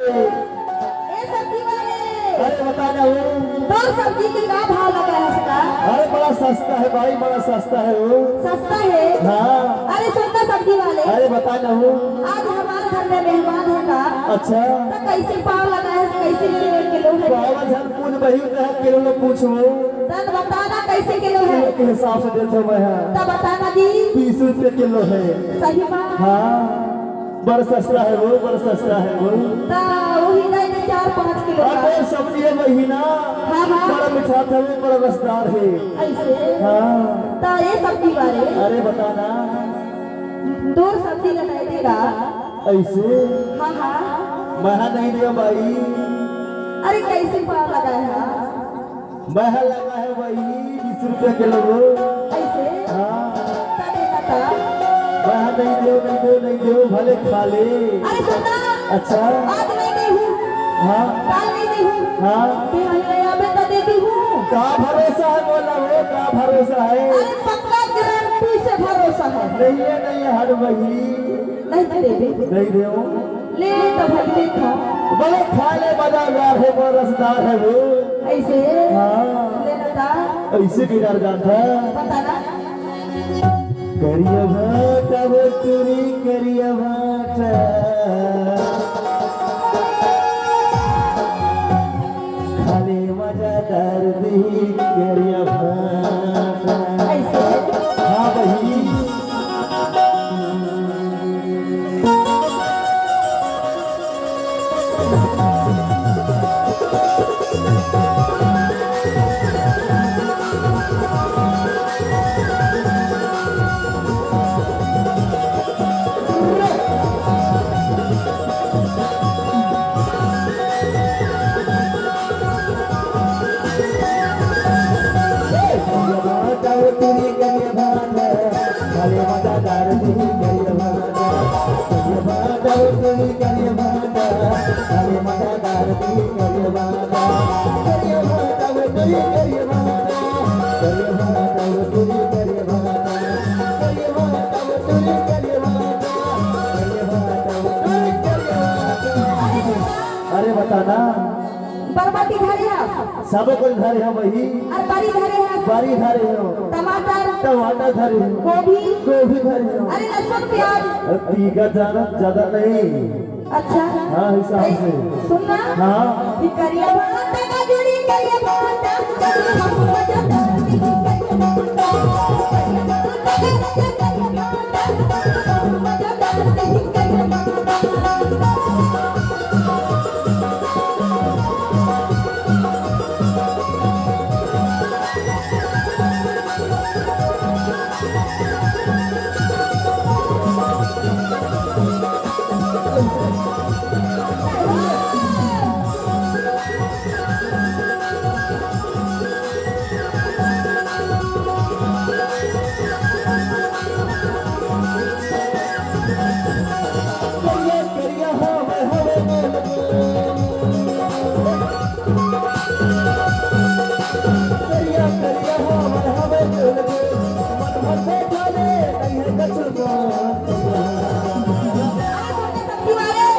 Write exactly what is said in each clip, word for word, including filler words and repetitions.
ए सब्जी वाले, अरे बता ना वो। तोर सब्जी के का भाव लगा है इसका? अरे बड़ा सस्ता है भाई, बड़ा सस्ता है वो। सस्ता है? हाँ। अरे सुन ना सब्जी वाले। अरे बता ना वो। आज हमारे घर में मेहमान है का? अच्छा। तो कैसे पाव लगा है, कैसे किलो, किलो है? पाव झन पूछ बही, कहा किलो लो पूछो। तब बताना कैसे किलो है? किलो के हिसाब से देते मैं, हाँ। तब बताना जी। बीस रुपये किलो है। सही बात। हाँ। बड़ सस्ता है वो, बड़ सस्ता है वो। ता वही नहीं तो चार पाँच किलो का। अरे सब्जी है वही ना। हाँ, हाँ। बड़ा मीठा था वो, बड़ा रसदार है। ऐसे? हाँ। ता ये सब्जी वाले। अरे बता ना। तोर सब्जी लगाई देगा। ऐसे? हाँ, हाँ। मैं नहीं दिया भाई। अरे कैसे पाव लगा है? महल लगा है वही बीस रुपया किलो वो। ऐसे? हाँ। तबे ना था। वह नहीं दो, नहीं दो, नहीं दो, भले खा ले। अरे सुन ना। अच्छा। आज नहीं दे हूँ। हाँ। काल नहीं दे हूँ। हाँ। ते हमें यहाँ पे तो देती हूँ। का भरोसा है बोला वो, का भरोसा है? अरे पक्का गारंटी से भरोसा है। नहीं है, नहीं है, हर वही। नहीं दे दे। नहीं दे वो। ले तो भाई देखा। बड़े खाले मजेदार है वो, रसदार है वो। ऐसे? हाँ। ले ना ता। ऐसे भी डर जाता है। पता ना। करिया भाटा वो तेरी करिया भाटा। खाले मजेदार दी करिया भाटा। ऐसे? हाँ भाई। अरे बता ना। बरबटी धरे हस। सब कुछ धरे हो वही। अरे बरी धरे हस। बरी धरे हो। टमाटर। टमाटर धरे हो। गोभी। गोभी धरे हो। अरे लहसुन प्याज। अरे तीखा ज्यादा, ज्यादा नहीं। अच्छा। हाँ, हिसाब से। सुन ना। हाँ। कि करिया भाटा का जोड़ी, करिया भाटा, करिया भाटा।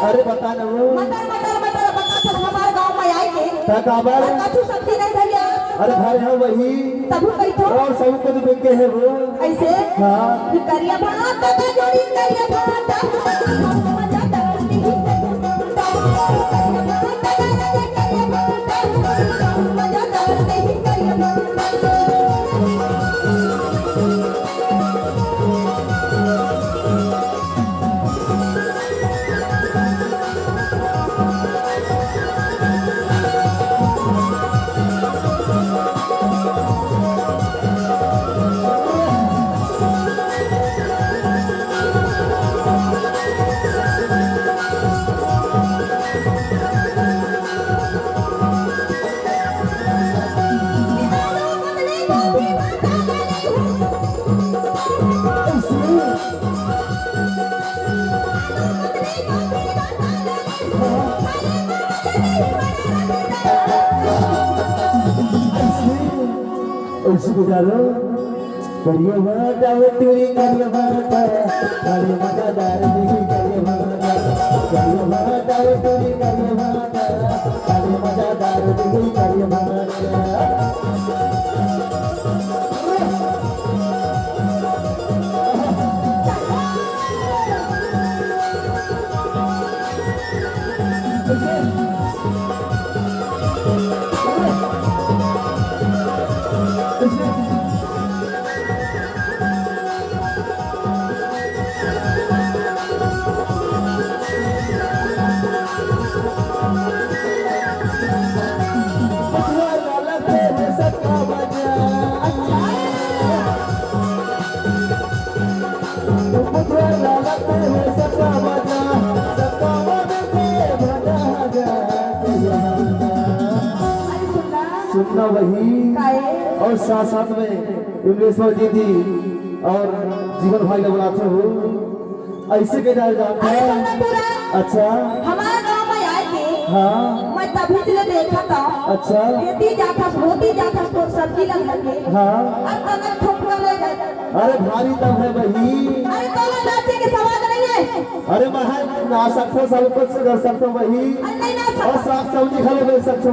अरे बता ना वो। मटर, मटर, मटर, मटर, तो हमारे गांव में आए थे। का काबर? और कछु सब्जी नहीं धरिया। अरे घर है वही। तभु कही तो। और सब कुछ बिके है वो। ऐसे? हाँ। कि करिया भाटा का जोड़ी, करिया भाटा। ऐसे बेटा रो, करिया भाटा वो तेरी करिया भाटा, अरे मजेदार तेरी करिया भाटा। सुनना वही। काहे? और साथ साथ में विमलेश्वर दीदी और जीवन भाई ला बुलाते हो, ऐसे के जाए जाते हैं। अच्छा। हमारे गांव में आए थे। हाँ। मैं तभी से देखा था। अच्छा। खेती जाता, होती जाता तो सब्जी लग लगे। हाँ। और तनक ठुमका ले गए। अरे भारी दम है बही। अरे दोनों नाचे के सवाल नहीं है। अरे महल ना सकथो, सब कुछ कर सकथो बही। अरे नहीं ना सकथो। और साग सब्जी खा लो, बेच सकथो।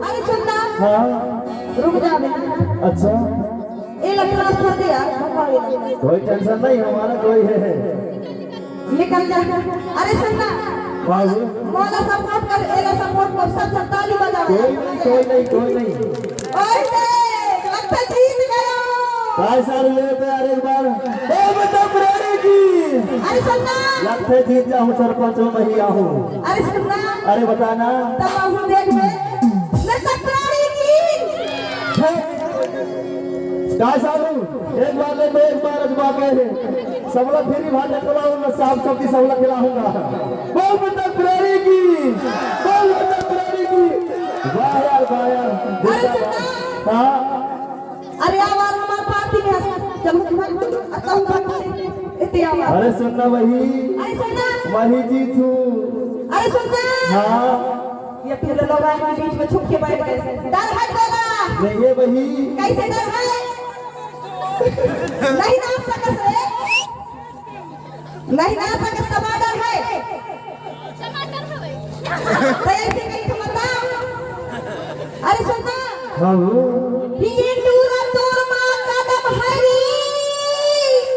अरे सुन ना। हाँ। रुक जा बे। अच्छा। ए लग ट्रांसफर दे यार, भगवा ये लग। कोई टेंशन नहीं, हमारा कोई है। निकल जा। अरे सुन ना। बाबू। मोला सपोर्ट कर, एला सपोर्ट कर, सब सब ताली बजाओ। कोई नहीं, कोई नहीं, कोई नहीं। ओए दे, लगता जीत गयो। काय सारू ले तो यार एक बार। ओ बता प्राणी की। अरे सुन ना। लगते जीत जाऊं सरपंच में ही आहूं। अरे सुन ना। अरे बता ना। तब आहूं देख बे। मैं सब प्राणी की। हे। काय सारू, एक बार ले तो एक बार अजमा के है। सबला फ्री भात खिलाऊंगा, साफ सब्जी सबला खिलाऊंगा। बोल बता प्राणी की, बोल बता प्राणी की। वाह यार, वाह यार। अरे सुन ना। हाँ। अरे आवाज हमार पार्टी में है। चल, चल, चल, चल, इतनी आवाज। अरे सुन ना वही। अरे सुन ना। वही जी तू। अरे सुन ना। हाँ। ये फिर लोग आए बीच में छुप के बैठ गए। डर है तोला। नहीं है वही। कैसे डर है? नहीं नाच सकस रे। नहीं नाच सकस, तब डर है। तो ऐसे कहीं तो बताओ। अरे सुन ना। हाँ, हाँ। ये टू